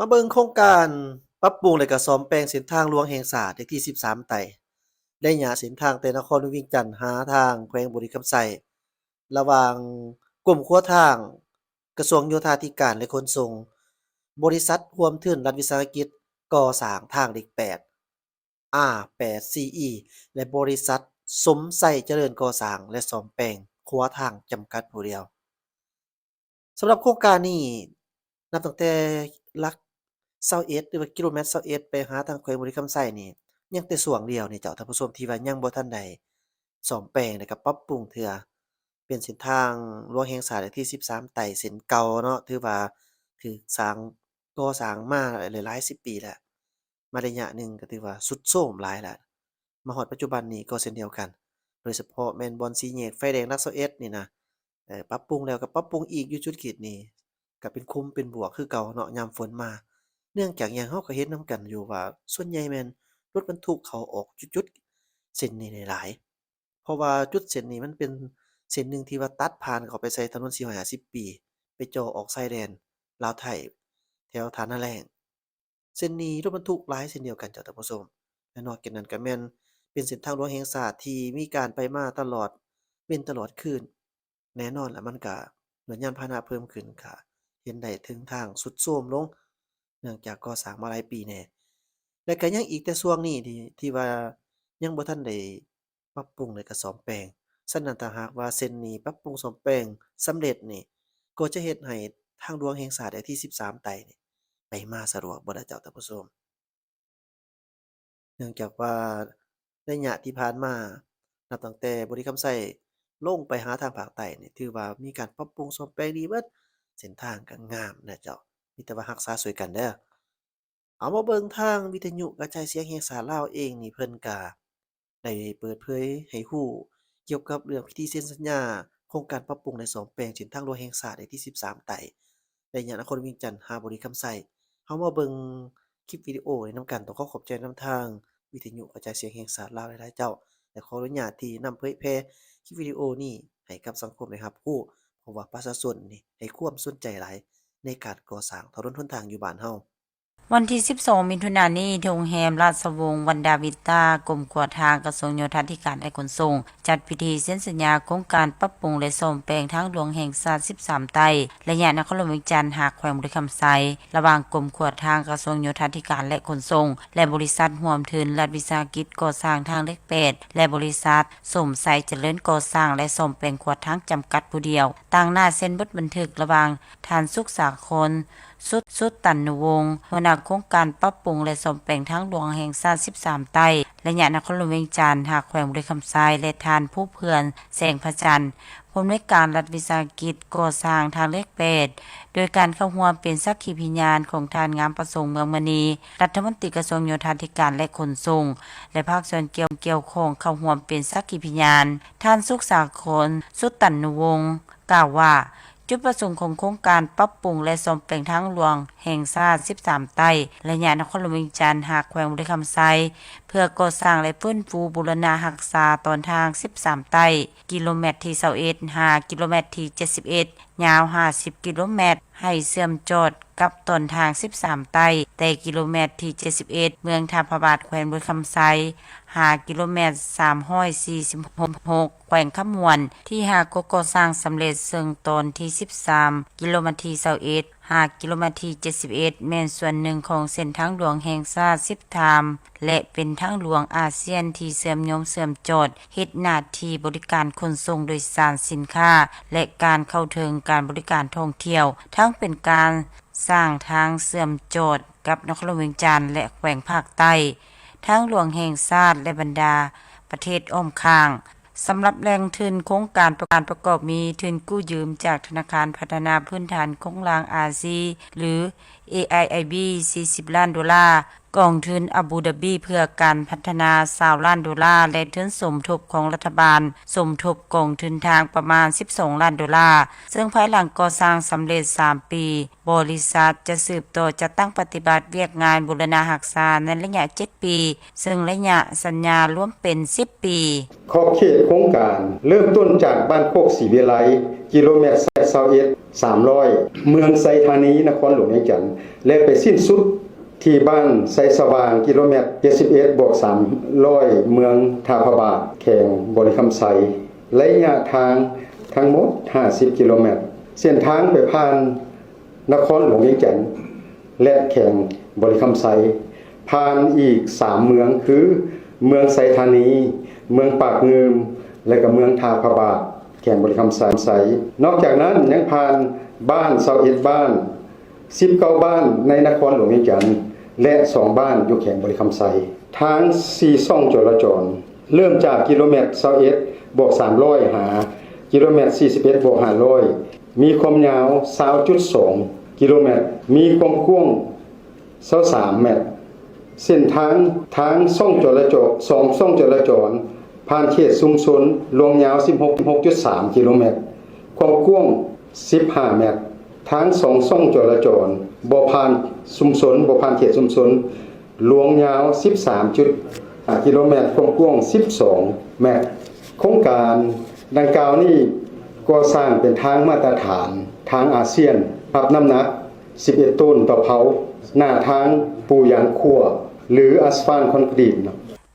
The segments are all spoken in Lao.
ມາເບິ່ງໂຄງການປັບປຸງ ແລະ ກະສ້ອມແປງເສັ້ນທາງຫຼວງແຫ່ງຊາດເລກທີສິບສາມໃຕ້ ໄລຍະເສັ້ນທາງແຕ່ນະຄອນຫຼວງວຽງຈັນຫາທາງແຂວງບໍລິຄຳໄຊ ລະຫວ່າງກົມຂົວທາງ ກະຊວງໂຍທາທິການ ແລະ ຂົນສົ່ງ, ບໍລິສັດຮ່ວມທຶນລັດວິສາຫະກິດກໍ່ສ້າງທາງເລກແປດ ອາ ແປດຊີອີ ແລະ ບໍລິສັດສົມໄຊຈະເລີນກໍ່ສ້າງ ແລະ ສ້ອມແປງຂົວທາງຈຳກັດຜູ້ດຽວ. ສຳລັບໂຄງການນີ້ ນັບຕັ້ງແຕ່ຫຼັກຊາວເອັດ ຫຼືວ່າກິໂລແມັດຊາວເອັດ ໄປຫາທາງແຂວງບໍລິຄຳໄຊນີ້ ຍັງແຕ່ຊ່ວງດຽວນີ້ເຈົ້າທ່ານຜູ້ຊົມ ທີ່ວ່າຍັງບໍ່ທັນໄດ້ສ້ອມແປງ ແລະ ກະປັບປຸງເທື່ອ. ເປັນເສັ້ນທາງຫຼວງແຫ່ງຊາດເລກທີສິບສາມໃຕ້ເສັ້ນເກົ່າເນາະ ຖືວ່າຖືກສ້າງ ກໍ່ສ້າງມາຫຼາຍໆສິບປີແລ້ວ. ມາໄລຍະໜຶ່ງກໍຖືວ່າຊຸດໂຊມຫຼາຍແລ້ວ. ມາຮອດປັດຈຸບັນນີ້ກໍເຊັ່ນດຽວກັນ, ໂດຍສະເພາະແມ່ນບ່ອນສີ່ແຍກໄຟແດງຫຼັກຊາວເອັດນີ້ນະ, ເອີ ປັບປຸງແລ້ວກໍປັບປຸງອີກຢູ່ຈຸດນີ້, ກໍເປັນຂຸມເປັນບວກຄືເກົ່າເນາະ ຍາມຝົນມາ. ເນື່ອງຈາກຫຍັງ ເຮົາກໍເຫັນນຳກັນຢູ່ວ່າ ສ່ວນໃຫຍ່ແມ່ນລົດບັນທຸກເຂົ້າອອກຈຸດໆເສັ້ນນີ້ຫຼາຍ. ເພາະວ່າຈຸດເສັ້ນນີ້ມັນເປັນເສັ້ນໜຶ່ງທີ່ວ່າຕັດຜ່ານເຂົ້າໄປໃສ່ຖະໜົນສີ່ຮ້ອຍຫ້າສິບປີ ໄປເຈາະອອກຊາຍແດນລາວໄທ ແຖວທ່ານາແລ້ງ. ເສັ້ນນີ້ລົດບັນທຸກຫຼາຍເຊັ່ນດຽວກັນເຈົ້າທ່ານຜູ້ຊົມ ແລະ ນອກຈາກນັ້ນກໍແມ່ນເປັນເສັ້ນທາງຫຼວງແຫ່ງຊາດທີ່ມີການໄປມາຕະຫຼອດເວັນຕະຫຼອດຄືນ. ແນ່ນອນລະ ມັນກະ ດ້ວຍຍານພາຫະນະເພີ່ມຂຶ້ນ ກະເຫັນໄດ້ເຖິງທາງຊຸດໂຊມລົງ ເນື່ອງຈາກກໍ່ສ້າງມາຫຼາຍປີແດ່ ແລະ ກະຍັງອີກແຕ່ຊ່ວງນີ້ທີ່ ທີ່ວ່າຍັງບໍ່ທັນໄດ້ປັບປຸງ ແລະ ກະສ້ອມແປງ. ສະນັ້ນ ຖ້າຫາກວ່າເສັ້ນນີ້ປັບປຸງສ້ອມແປງສຳເລັດນີ້ ກໍຈະເຮັດໃຫ້ທາງຫຼວງແຫ່ງຊາດເລກທີສິບສາມໃຕ້ນີ້ ໄປມາສະດວກບໍ່ລະເຈົ້າທ່ານຜູ້ຊົມ? ເນື່ອງຈາກວ່າໄລຍະທີ່ຜ່ານມາ ນັບຕັ້ງແຕ່ບໍລິຄຳໄຊລົງໄປຫາທາງພາກໃຕ້ນີ້ ຖືວ່າມີການປັບປຸງສ້ອມແປງດີເບິດ, ເສັ້ນທາງກໍງາມນະເຈົ້າ, ມີແຕ່ວ່າຮັກສາຊ່ວຍກັນເດີ. ເອົາ ມາເບິ່ງທາງວິທະຍຸກະຈາຍສຽງແຫ່ງຊາດລາວເອງນີ້ ເພິ່ນກະ ໄດ້ເປີດເຜີຍໃຫ້ຮູ້ກ່ຽວກັບເລື່ອງພິທີເຊັນສັນຍາໂຄງການປັບປຸງ ແລະ ສ້ອມແປງເສັ້ນທາງຫຼວງແຫ່ງຊາດເລກທີສິບສາມໃຕ້ ໄລຍະນະຄອນຫຼວງວຽງຈັນຫາບໍລິຄຳໄຊ. ເຮົາມາເບິ່ງຄລິບວິດີໂອນີ້ນຳກັນ. ຕ້ອງຂໍຂອບໃຈນຳທາງວິທະຍຸກະຈາຍສຽງແຫ່ງຊາດລາວຫຼາຍໆເຈົ້າ ແລະ ຂໍອະນຸຍາດທີ່ນຳເຜີຍແຜ່ຄລິບວິດີໂອນີ້ໃຫ້ກັບສັງຄົມໄດ້ຮັບຮູ້, ເພາະວ່າປະຊາຊົນນີ້ໃຫ້ຄວາມສົນໃຈຫຼາຍໃນການກໍ່ສ້າງຖະໜົນຫົນທາງຢູ່ບ້ານເຮົາ. ວັນທີສິບສອງ ມິຖຸນານີ້ ທີ່ໂຮງແຮມລາຊະວົງວັນດາວິຕາ, ກົມຂົວທາງ ກະຊວງໂຍທາທິການ ແລະ ຂົນສົ່ງ ຈັດພິທີເຊັນສັນຍາໂຄງການປັບປຸງ ແລະ ສ້ອມແປງທາງຫຼວງແຫ່ງຊາດສິບສາມໃຕ້ ໄລຍະນະຄອນຫຼວງວຽງຈັນຫາແຂວງບໍລິຄຳໄຊ ລະຫວ່າງກົມຂົວທາງ ກະຊວງໂຍທາທິການ ແລະ ຂົນສົ່ງ ແລະ ບໍລິສັດຮ່ວມທຶນລັດວິສາຫະກິດກໍ່ສ້າງທາງເລກແປດ ແລະ ບໍລິສັດສົມໄຊຈະເລີນກໍ່ສ້າງ ແລະ ສ້ອມແປງຂົວທາງຈຳກັດຜູ້ດຽວ. ຕາງໜ້າເຊັນບົດບັນທຶກລະຫວ່າງທ່ານ ສຸກສາຄົນ ສຸດ ສຸດຕັນນຸວົງ ຫົວໜ້າໂຄງການປັບປຸງ ແລະ ສ້ອມແປງທາງຫຼວງແຫ່ງຊາດສິບສາມໃຕ້ ໄລຍະນະຄອນຫຼວງວຽງຈັນຫາແຂວງບໍລິຄຳໄຊ ແລະ ທ່ານ ພູເພື່ອນ ແສງພະຈັນ ຜູ້ອຳນວຍການລັດວິສາຫະກິດກໍ່ສ້າງທາງເລກແປດ ໂດຍການເຂົ້າຮ່ວມເປັນສັກຂີພິຍານຂອງທ່ານ ງາມປະສົງ ເມືອງມະນີ ລັດຖະມົນຕີກະຊວງໂຍທາທິການ ແລະ ຂົນສົ່ງ ແລະ ພາກສ່ວນກ່ຽວ ກ່ຽວຂ້ອງເຂົ້າຮ່ວມເປັນສັກຂີພິຍານ. ທ່ານ ສຸກສາຄົນ ສຸດຕັນນຸວົງ ກ່າວວ່າ ຈຸດປະສົງຂອງໂຄງການປັບປຸງ ແລະ ສ້ອມແປງທາງຫຼວງແຫ່ງຊາດສິບສາມໃຕ້ ໄລຍະນະຄອນຫຼວງວຽງຈັນຫາແຂວງບໍລິຄຳໄຊ ເພື່ອກໍ່ສ້າງ ແລະ ຟື້ນຟູບູລະນະຮັກສາຕອນທາງສິບສາມໃຕ້ ກິໂລແມັດທີຊາວເອັດ ຫາກິໂລແມັດທີເຈັດສິບເອັດ ຍາວຫ້າສິບກິໂລແມັດ ໃຫ້ເຊື່ອມຈອດກັບຕອນທາງສິບສາມໃຕ້ ແຕ່ກິໂລແມັດທີເຈັດສິບເອັດ ເມືອງທ່າພະບາດ ແຂວງບໍລິຄຳໄຊ ຫາກິໂລແມັດສາມຮ້ອຍສີ່ສິບຫົກ ແຂວງຄຳມ່ວນ ທີ່ຫາກໍກໍ່ສ້າງສຳເລັດ, ເຊິ່ງຕອນທີສິບສາມ ກິໂລແມັດທີຊາວເອັດ ຫາກິໂລແມັດທີເຈັດສິບເອັດ ແມ່ນສ່ວນໜຶ່ງຂອງເສັ້ນທາງຫຼວງແຫ່ງຊາດສິບທາມ ແລະ ເປັນທາງຫຼວງອາຊຽນທີ່ເຊື່ອມໂຍງເຊື່ອມຈອດ ເຮັດໜ້າທີ່ບໍລິການຂົນສົ່ງໂດຍສານສິນຄ້າ ແລະ ການເຂົ້າເຖິງການບໍລິການທ່ອງທ່ຽວ, ທັງເປັນການສ້າງທາງເຊື່ອມຈອດກັບນະຄອນຫຼວງວຽງຈັນ ແລະ ແຂວງພາກໃຕ້, ທາງຫຼວງແຫ່ງຊາດ ແລະ ບັນດາປະເທດອ້ອມຂ້າງ. ສຳລັບແຫຼ່ງທຶນໂຄງການ ປະກອບມີທຶນກູ້ຢືມຈາກທະນາຄານພັດທະນາພື້ນຖານໂຄງລ່າງອາຊີ ຫຼື ເອໄອໄອບີ ສີ່ສິບລ້ານໂດລາ, ກອງທຶນອາບູດາບີເພື່ອການພັດທະນາ ຊາວລ້ານໂດລາ ແລະ ທຶນສົມທົບຂອງລັດຖະບານ ສົມທົບກອງທຶນທາງປະມານ ສິບສອງລ້ານໂດລາ, ເຊິ່ງພາຍຫຼັງກໍ່ສ້າງສຳເລັດສາມປີ, ບໍລິສັດຈະສືບຕໍ່ຈັດຕັ້ງປະຕິບັດວຽກງານບູລະນະຮັກສາໃນໄລຍະເຈັດປີ, ເຊິ່ງໄລຍະສັນຍາລວມເປັນສິບປີ. ຂອບເຂດໂຄງການເລີ່ມຕົ້ນຈາກບ້ານໂຄກສີວິໄລ ກິໂລແມັດ ຊາວເອັດ ສາມຮ້ອຍ ເມືອງໄຊທານີ ນະຄອນຫຼວງວຽງຈັນ ແລະ ໄປສິ້ນສຸດທີ່ບ້ານໄຊສະຫວ່າງ ກິໂລແມັດ ເຈັດສິບເອັດ ບວກ ສາມຮ້ອຍ ເມືອງທ່າພະບາດ ແຂວງບໍລິຄຳໄຊ. ໄລຍະທາງທັງໝົດ ຫ້າສິບ ກິໂລແມັດ. ເສັ້ນທາງໄປຜ່ານນະຄອນຫຼວງວຽງຈັນ ແລະ ແຂວງບໍລິຄຳໄຊ, ຜ່ານອີກສາມເມືອງ ຄື ເມືອງໄຊທານີ, ເມືອງປາກງື່ມ ແລະ ກໍເມືອງທ່າພະບາດ ແຂວງບໍລິຄຳໄຊ. ນອກຈາກນັ້ນ ຍັງຜ່ານບ້ານ ຊາວເອັດ ບ້ານ, ສິບເກົ້າ ບ້ານໃນນະຄອນຫຼວງວຽງຈັນ ແລະ ສອງ ບ້ານຢູ່ແຂວງບໍລິຄຳໄຊ. ທາງສີ່ຊ່ອງຈະລາຈອນ ເລີ່ມຈາກກິໂລແມັດ ຊາວເອັດ ບວກ ສາມຮ້ອຍ ຫາ ກິໂລແມັດ ສີ່ສິບເອັດ ບວກ ຫ້າຮ້ອຍ ມີຄວາມຍາວ ຊາວຈຸດສອງ ກິໂລແມັດ, ມີຄວາມກວ້າງ ຊາວສາມ ແມັດ. ເສັ້ນທາງ ທາງຊ່ອງຈະລາຈອນ ສອງ ຊ່ອງຈະລາຈອນ ຜ່ານເຂດຊຸມຊົນ ລວງຍາວ ສິບຫົກ ສິບຫົກຈຸດສາມ ກິໂລແມັດ, ຄວາມກວ້າງ ສິບຫ້າ ແມັດ. ທາງສອງຊ່ອງຈະລາຈອນ ບໍ່ຜ່ານຊຸມຊົນ ບໍ່ຜ່ານເຂດຊຸມຊົນ ລວງຍາວ ສິບສາມຈຸດຫ້າ ກິໂລແມັດ, ຄວາມກວ້າງ ສິບສອງ ແມັດ. ໂຄງການດັ່ງກ່າວນີ້ ກໍ່ສ້າງເປັນທາງມາດຕະຖານທາງອາຊຽນ ຮັບນ້ຳໜັກ ສິບເອັດ ໂຕນຕໍ່ເພົາ, ໜ້າທາງປູຢາງຂົວ ຫຼື ອາສຟານຄອນກຣີດ.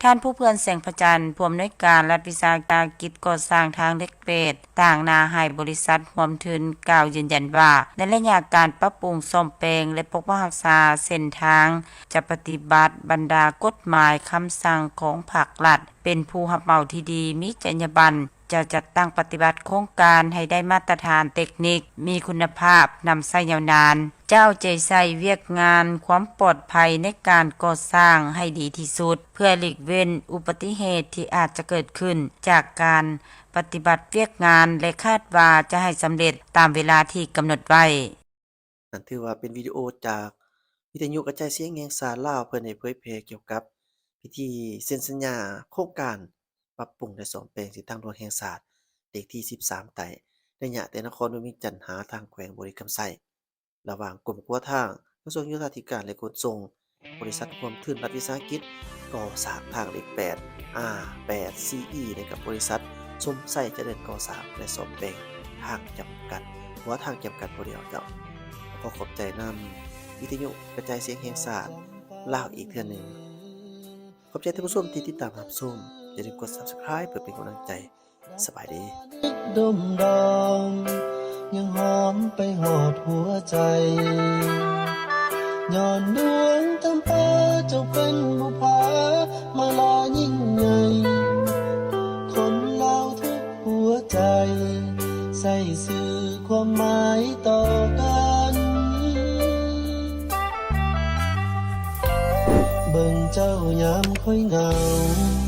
ທ່ານ ພູເພື່ອນ ແສງພະຈັນ, ຜູ້ອຳນວຍການລັດວິສາຫະກິດກໍ່ສ້າງທາງເລກແປດ ຕາງນາໃຫ້ບໍລິສັດຮ່ວມທຶນ ກ່າວຢືນຢັນວ່າ ໃນໄລຍະການປັບປຸງສ້ອມແປງ ແລະ ປົກປັກຮັກສາເສັ້ນທາງ ຈະປະຕິບັດບັນດາກົດໝາຍຄຳສັ່ງຂອງພາກລັດ ເປັນຜູ້ຮັບເໝົາທີ່ດີ ມີຈັນຍາບັນ ຈະຈັດຕັ້ງປະຕິບັດໂຄງການໃຫ້ໄດ້ມາດຕະຖານເຕັກນິກ ມີຄຸນນະພາບ ນຳໃຊ້ຍາວນານ, ຈະເອົາໃຈໃສ່ວຽກງານຄວາມປອດໄພໃນການກໍ່ສ້າງໃຫ້ດີທີ່ສຸດ ເພື່ອຫຼີກເວັ້ນອຸບັດຕິເຫດທີ່ອາດຈະເກີດຂຶ້ນຈາກການປະຕິບັດວຽກງານ ແລະ ຄາດວ່າຈະໃຫ້ສຳເລັດຕາມເວລາທີ່ກຳນົດໄວ້. ນັ້ນຖືວ່າເປັນວິດີໂອຈາກວິທະຍຸກະຈາຍສຽງແຫ່ງຊາດລາວ ເພິ່ນໄດ້ເຜີຍແຜ່ກ່ຽວກັບພິທີເຊັນສັນຍາໂຄງການປັບປຸງ ແລະ ສ້ອມແປງເສັ້ນທາງຫຼວງແຫ່ງຊາດເລກທີສິບສາມໃຕ້ ໄລຍະແຕ່ນະຄອນຫຼວງວຽງຈັນຫາທາງແຂວງບໍລິຄຳໄຊ ລະຫວ່າງກົມຂົວທາງ ກະຊວງໂຍທາທິການ ແລະ ຂົນສົ່ງ, ບໍລິສັດຮ່ວມທຶນລັດວິສາຫະກິດກໍ່ສ້າງທາງເລກແປດ ອາ ແປດ ຊີອີ ແລະ ກັບບໍລິສັດ ສົມໄຊຈະເລີນກໍ່ສ້າງ ແລະ ສ້ອມແປງທາງຈຳກັດ ຂົວທາງຈຳກັດຜູ້ດຽວເຈົ້າ. ຂໍຂອບໃຈນຳວິທະຍຸກະຈາຍສຽງແຫ່ງຊາດລາວອີກເທື່ອໜຶ່ງ. ຂອບໃຈທ່ານຜູ້ຊົມທີ່ຕິດຕາມຮັບຊົມ. ຢ່າລືມກົດ Subscribe ເພື່ອເປັນກຳລັງໃຈ. ສະບາຍດີ. ດົມດອງ ຍັງຫອມໄປຮອດຫົວໃຈ ຍ້ອນດວງຈຳປາ ເຈົ້າເປັນບຸພາມາລາຍິ່ງໃຫຍ່ ຄົນລາວທຸກຫົວໃຈ ໃສ່ສື່ຄວາມໝາຍຕໍ່ກັນ ເບິ່ງເຈົ້າຍາມຂ້ອຍເຫງົາ